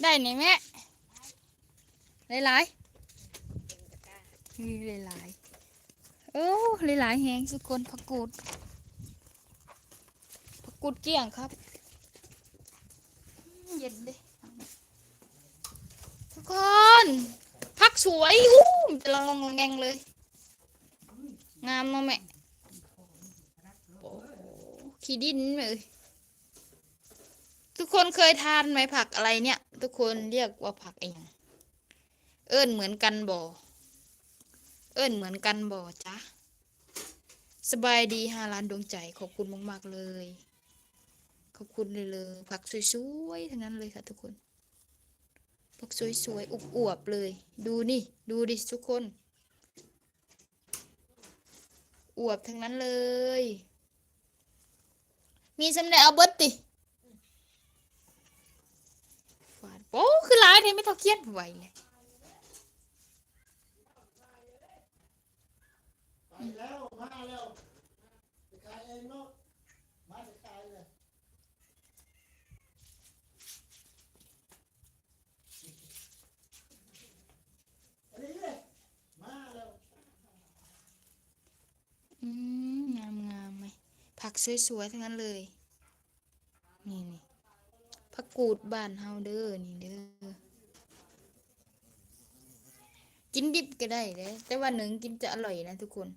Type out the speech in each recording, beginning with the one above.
ໄດ້ນີ້ແມ່ ຫຼາຍໆ ນີ້ຫຼາຍໆ ໂອ້ ຫຼາຍໆແຮງທຸກຄົນ ຜັກກູດ ຜັກກູດກ້ຽງຄັບ ເຢັນເດ້ ທຸກຄົນ ຜັກສວຍ ອູ້ ກຳລັງງອງແງງເລີຍ ງາມເນາະແມ່ ໂອ້ ຂີ້ດິນເອີຍ ທຸກຄົນເຄີຍທານໄໝ ຜັກອະໄລເນີ້ຍ? ທຸກຄົນຮຽກວ່າຜັກອີ່ຫຍັງ? ເອີ້ນເໝືອນກັນບໍ່? ເອີ້ນເໝືອນກັນບໍ່ຈະ? ສະບາຍດີຫ້າລ້ານດວງໃຈ ຂອບຄຸນມາກໆເລີຍ ຂອບຄຸນເລີຍໆ ຜັກສວຍໆທັງນັ້ນເລີຍຄ່ະທຸກຄົນ ຜັກສວຍໆ ອວບໆເລີຍ ດູນີ້ ດູດິທຸກຄົນ ອວບທັງນັ້ນເລີຍ ມີສ່ຳໃດເອົາເບິດຕິ ໂອ້ ຄືຫຼາຍແທ້ ແມ່ເຖົ້າຂຽນໄວແຫຼະ ໄປແລ້ວ ມາແລ້ວ ໄປຂາຍເອງເນາະ ມາຈະຂາຍເລີຍ. ອືມ ງາມໆ ເວີຍ ຜັກສວຍໆທັງນັ້ນເລີຍ ນີ້ໆ ຜັກກູດບ້ານເຮົາເດີ ນີ້ເດີ ກິນດິບກໍໄດ້ເດ້ ແຕ່ວ່າໜຶ້ງກິນຈະອະລ່ອຍນະທຸກຄົນ.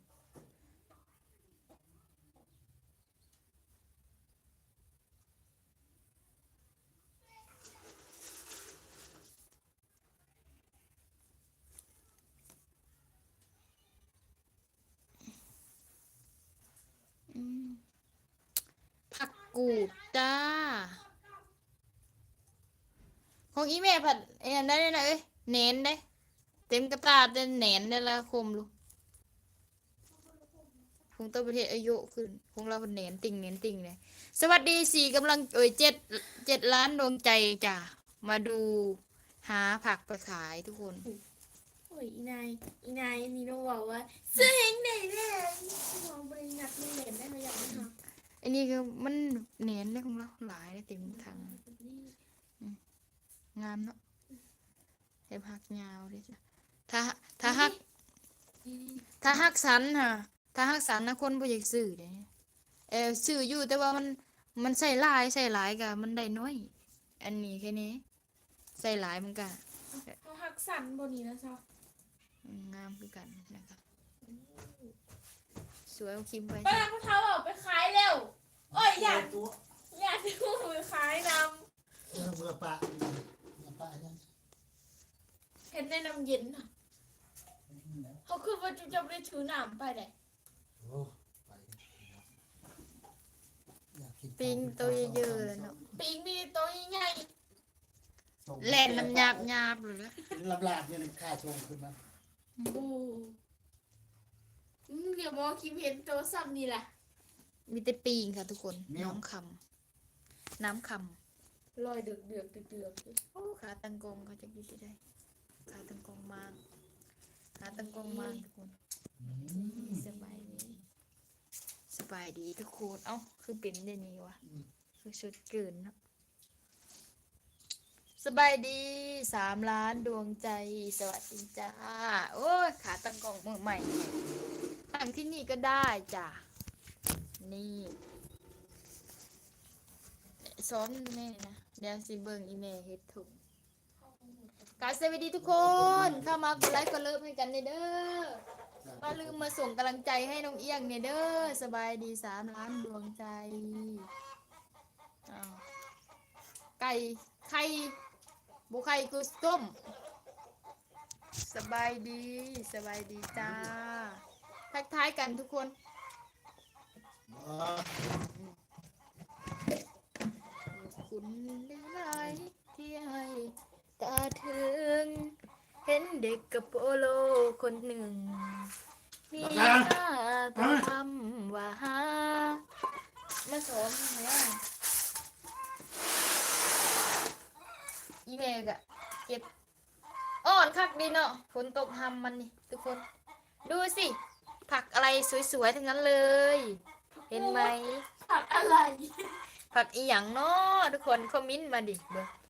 ອືມ ຜັກກູດຈ້າ ຂອງອີ່ແມ່ພັດອັນນັ້ນໄດ້ນະເອີຍ ແໜນເດ້ ເຕັມກະຕ່າແຕ່ແໜນແຕ່ລະຄົມລູກ. ຄົງຕ່າງປະເທດອາຍຸຂຶ້ນ ຄົງລາວແໜນຕິ່ງແໜນຕິ່ງເດ້. ສະຫວັດດີສີ່ກຳລັງ ເອີຍ ເຈັດ ເຈັດລ້ານດວງໃຈຈ້າ ມາດູຫາຜັກໄປຂາຍທຸກຄົນ. ໂອ້ຍ ອີນາຍ ອີນາຍນີ້ເນາະ ເວົ້າວ່າຊື້ແຮງໄດ້ແລ້ວ ເຮົາບໍ່ໄດ້ນັດມັນແໜນໄດ້ ເຮົາຢາກມັນຫາ ອັນນີ້ຄືມັນແໜນເດ້ ຂອງລາວຫຼາຍເດ້ ເຕັມຖັງ ອືມ ງາມເນາະ. ເຮັດຮັກຍາວເດ້ຈ້າ ຖ້າ ຖ້າຮັກ ນີ້ ຖ້າຮັກສັນຫາ ຖ້າຮັກສັນນະ ຄົນບໍ່ຢາກຊື້ເດ້. ເອີ ຊື້ຢູ່ ແຕ່ວ່າມັນ ມັນໃສ່ຫຼາຍ ໃສ່ຫຼາຍກະມັນໄດ້ໜ້ອຍ ອັນນີ້ແຄ່ນີ້ ໃສ່ຫຼາຍມັນກະ ເຮົາຮັກສັນບໍ່ນີ້ນະຊາວ ອືມ ງາມຄືກັນນະຄະ ສວຍ ເອົາຄິມໄປ ປານນັ້ນເຂົາເອົາໄປຂາຍແລ້ວ ໂອ້ຍ ຢ້ານ ຢ້ານເອົາໄປຂາຍນຳ. ເອີ ເມືອປະ ເມືອປະຫຍັງ ເຮັດໃນນ້ຳເຢັນນະ ອືມ ເຮົາຄືວ່າຈຸເຈົ້າບໍ່ໄດ້ຖືນ້ຳໄປເດ້. ໂອ້ ໄປ ຢາກກິນ ປິງໂຕເຍີະໆແລ້ວເນາະ ປິງມີໂຕໃຫຍ່ໆ ແລ່ນນຳຍາບໆເລີຍ ກິນລາບໆນີ້ ຂ້າຊົງຂຶ້ນມາ ອືມ ໂອ້ ອືມ ດຽວໝໍຄິມເຫັນໂຕສ່ຳນີ້ລະ ມີແຕ່ປີ້ງຄ່ະທຸກຄົນ ນ້ຳຄຳ ນ້ຳຄຳ ລອຍເດືອກໆເດືອກໆ ໂອ້ ຂາຕັ້ງກ້ອງເຂົາຈັກຢູ່ທີ່ໃດ ຂາຕັ້ງກ້ອງມາ ຂາຕັ້ງກ້ອງມາທຸກຄົນ ອືມ ສະບາຍດີ ສະບາຍດີທຸກຄົນ ເອົ້າ ຄືເປັນແນວນີ້ວະ ອືມ ຄືຊຸດເກີນເນາະ. ສະບາຍດີສາມລ້ານດວງໃຈ ສະຫວັດດີຈ້າ ໂອ້ຍ ຂາຕັ້ງກ້ອງມື້ໃໝ່ ຕັ້ງທີ່ນີ້ກໍໄດ້ຈ້າ ນີ້ ຊ້ອນແມ່ນະ ດຽວຊິເບິ່ງອີ່ແມ່ເຮັດຖົງ ກາສະຫວັດດີທຸກຄົນ ເຂົ້າມາກົດໄລກົດເລີບໃຫ້ກັນແດ່ເດີ ຢ່າລືມມາສົ່ງກຳລັງໃຈໃຫ້ນ້ອງອຽງແດ່ເດີ ສະບາຍດີສາມລ້ານດວງໃຈ ອ້າວ ໄກ່ ໄຂ່ ບໍ່ໄຂ່ກໍຕົ້ມ ສະບາຍດີ ສະບາຍດີຈ້າ ທັກທາຍກັນທຸກຄົນ ຂອບຄຸນຫຼາຍໆທີ່ໃຫ້ກະເຖິງ ເຫັນເດັກກະໂປໂລຄົນໜຶ່ງ ມີຕາແຕ່ຄຳວ່າຫາ ມາສອນແມ່ ອີແມ່ກະເກັບ ອ່ອນຄັກດີເນາະ ຝົນຕົກຮຳມັນນີ້ທຸກຄົນ ດູຊິ ຜັກອະໄລສວຍໆທັງນັ້ນເລີຍ ເຫັນໄໝ? ຜັກອະໄລ? ຜັກອີ່ຫຍັງເນາະ ທຸກຄົນຄອມເມັນມາດິ ເບິ່ງ